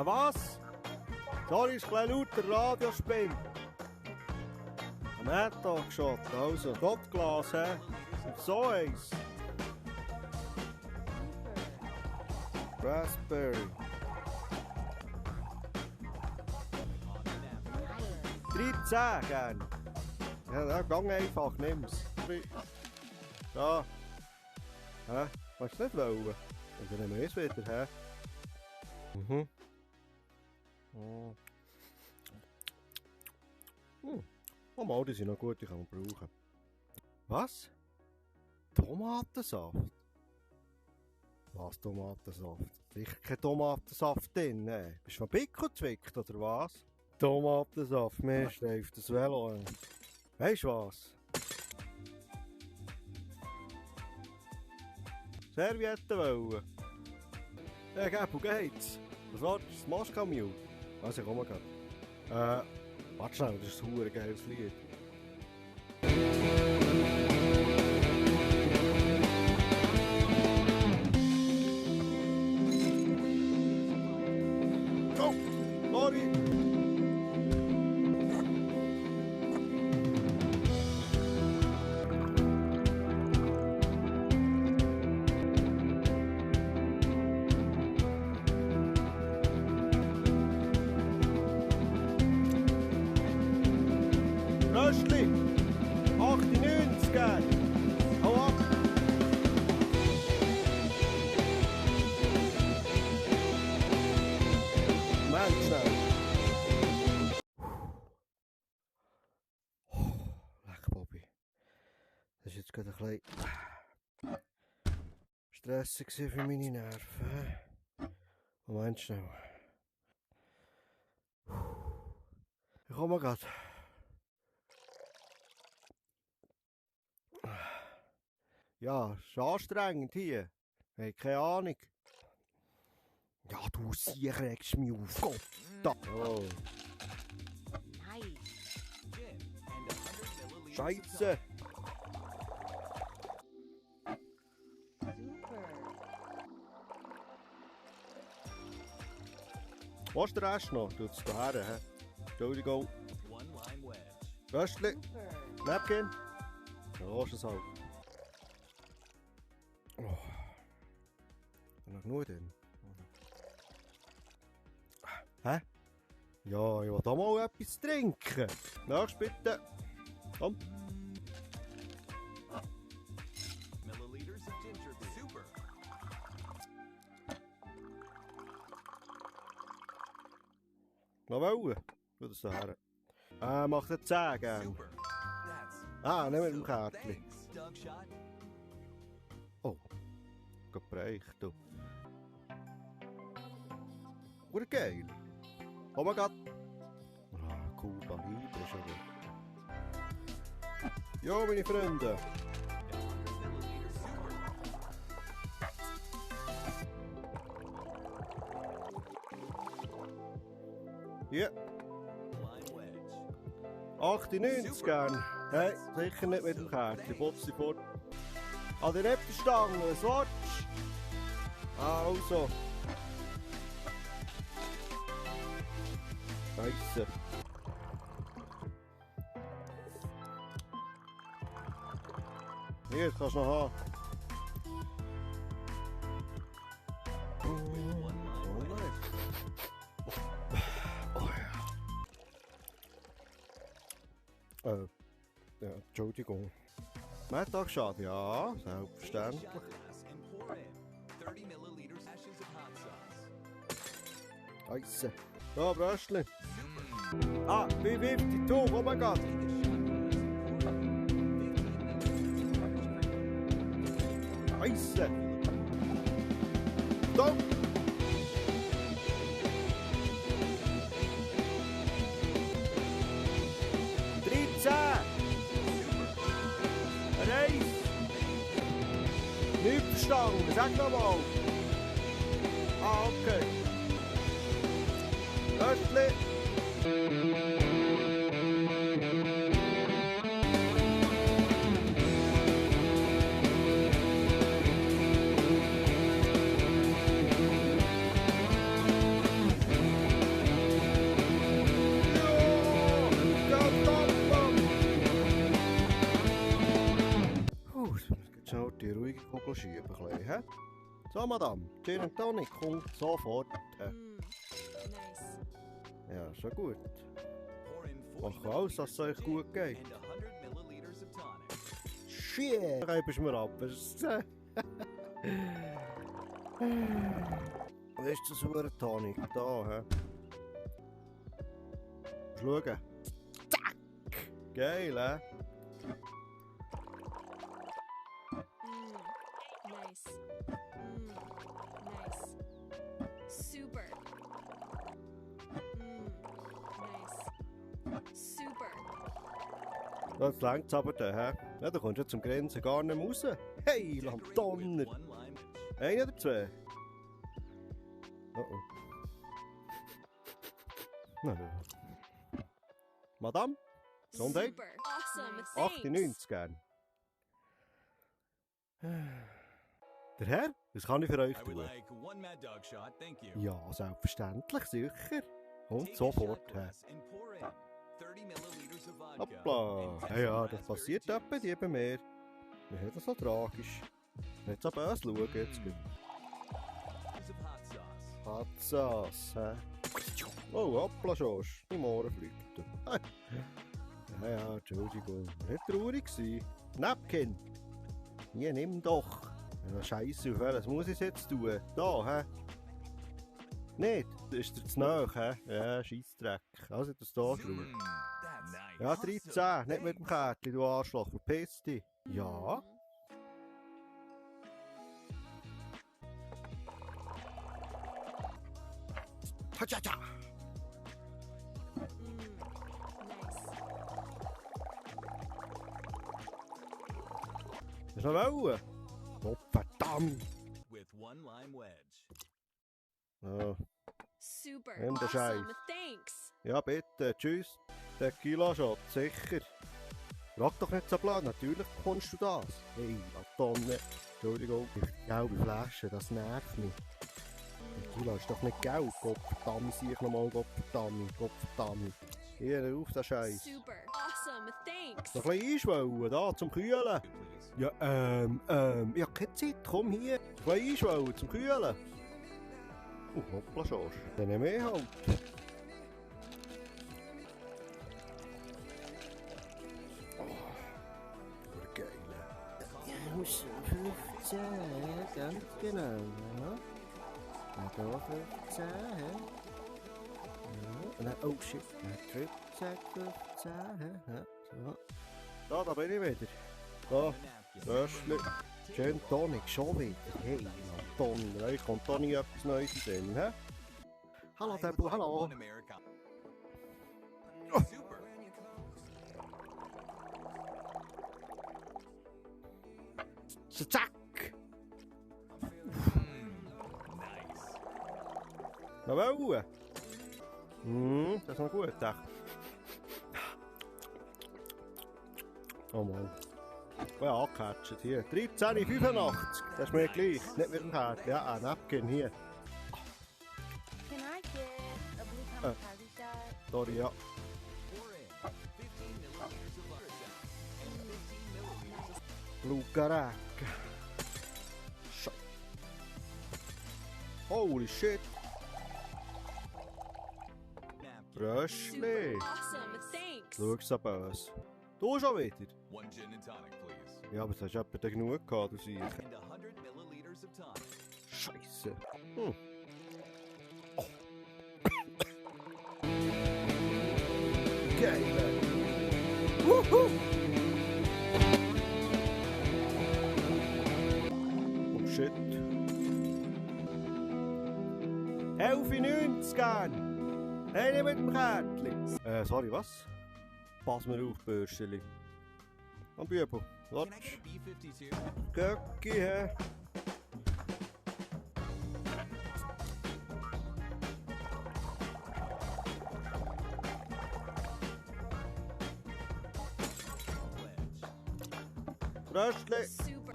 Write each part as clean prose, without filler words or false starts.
Was? Sorry, ist ein lauter Radiospinn. Ein Netto-Shot, also Doppglas, hä? So eins. Raspberry. 13 gern. Ja, gang einfach, nimm's. Da. Hä? Willst du nicht wollen? Dann nehmen wir es wieder, hä? Mhm. Oh mal, die sind noch gut, die kann man brauchen. Was? Tomatensaft? Was Tomatensaft? Sicher kein Tomatensaft drin, ne? Bist du von Pico gezwickt, oder was? Tomatensaft, mir streift das Velo. Weisst du was? Servietten wollen? Ja, gib, wo geht's? Was war das? Das Moskau-Mule? Also, komm mal grad. Warte schnell, das ist ein verdammt geiles Lied. Oh, sorry! Röstli! 98 gern! Hau ab! Moment schnell! Leck, Bobby. Das war jetzt gerade ein bisschen stressig für meine Nerven. Moment schnell. Ich komme gerade. Ja, ist anstrengend hier. Hey, keine Ahnung. Ja, du Sieg regst mich auf. Gott, da. Oh. Scheiße. Was ist der Rest noch? Du es hierher, hä? Entschuldigung. Röstli. Napkin. Ja, lass es halt. Oh. Noch nur denn. Hä? Ja, ich will da mal etwas trinken. Nächst bitte. Komm. Noch wollen? Tu das daher. Mach den 10 gern. Ah, nicht mit dem Kärtchen. Oh. Gebräucht, du. Oder geil. Oh mein Gott. Ah, Kuba, ider schon gut. Jo, meine Freunde. Ja. 98 gern. Hey, sicher nicht mit dem Kärtchen. Putz dich fort. An die Rebstange, was willst du? Also. Scheisse. Hier, das kannst du noch haben. Ja, Entschuldigung. Mittagsschad, ja, selbstverständlich. Scheisse. Da, Bröstli. Ah, 352, oh mein Gott. Scheisse. Stopp. Reis! Nicht verstanden, sag nochmal! Ah, okay. Röstli! die ruhige Kugel schieben. He? So, Madame, Gin and Tonic kommt sofort. Nice. Ja, schon gut. Mach alles, dass es euch gut geht. Shit! Reibst mir ab. Was ist das? Was ist das für ein Tonic? Da, hä? Schauen. Zack! Geil, hä? Nice. Nice. Super. Nice. Super. Das längt aber da, hä? Ja, da kommst du zum Grenzen gar nicht mehr raus. Hey, Donner! Ein oder zwei? Oh. Na. Madame? Gesundheit? Super. Awesome. Thanks. 98 gern. Der Herr? Was kann ich für euch tun? Ja, selbstverständlich, sicher. Kommt sofort her. Hoppla. Ja, das passiert etwa die bei mir. Wir haben das so tragisch. Nicht so böse schauen jetzt. Hot Sauce, hä? Oh, hoppla, Schorsch. Im Ohren fliegt er. Ja, Entschuldigung. Nicht traurig gewesen. Napkin. Hier, nimm doch. Ja, Scheisse, auf welches muss ich es jetzt tun? Da, hä? Nicht? Das ist dir zu nahe, hä? Ja, Scheissdreck. Also, das da schrauben. Ja, 13. Nicht mit dem Kärtchen, du Arschloch. Verpiss dich. Ja. Hatschatscha! Nice. Hast du noch wollen? Oh, verdammt! Ja. Super. Nimm den Scheiß. Awesome. Thanks. Ja, bitte. Tschüss. Tequila-Shot, sicher. Frag doch nicht so blöd, natürlich bekommst du das. Hey, Tonne. Entschuldigung, die gelbe Flasche, das nervt mich. Tequila ist doch nicht gelb. Gottverdammt, sehe ich nochmal. Gottverdammt. Hier, auf den Scheiß. Super. Awesome. Thanks. Noch ein bisschen einschwellen, da, zum Kühlen. Ja, ich hab keine Zeit, komm hier. Ein bisschen einschwellen, zum Kühlen. Hoppla, Schorsch. Dann nehmen wir halt. Geil. Ja, muss 15, ganz genau. Ja. Da 15, hä? Ja. Oh shit, 13, 15, hä? So. Da bin ich wieder. Da, Röschli, Gin Tonic, schon wieder. Hey, Donner, euch kommt da nie etwas Neues in den Sinn, hä? Hallo, Tempo, hallo. Oh. So, zack! Na wollen? Das ist noch gut, echt. Oh Mann. Ja, angecatcht hier. 13,85. Das ist mir gleich. Nicht mit dem Kärtchen. Ja, ein Napkin hier. Can I get a blue kamikaze shot? Sorry, ja. Lucaracca. Holy shit. Röschli. Awesome. Thanks. Schau's so böse. Du schon wieder? Ja, aber es hast etwa genug gehabt, du sicher. Scheisse. Oh. Geil. Wuhu. Oh shit. 11,90 gern. Hey, mit dem Kärtchen. Sorry, was? Pass mir auf, Bürscheli. Am Bübel. Watsch. Göcki, hä? Röstli. Super.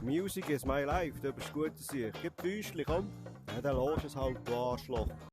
Musig is my life, du bist gut zu sehen. Gib Büschli, komm. Ja, dann los es halt, du Arschloch.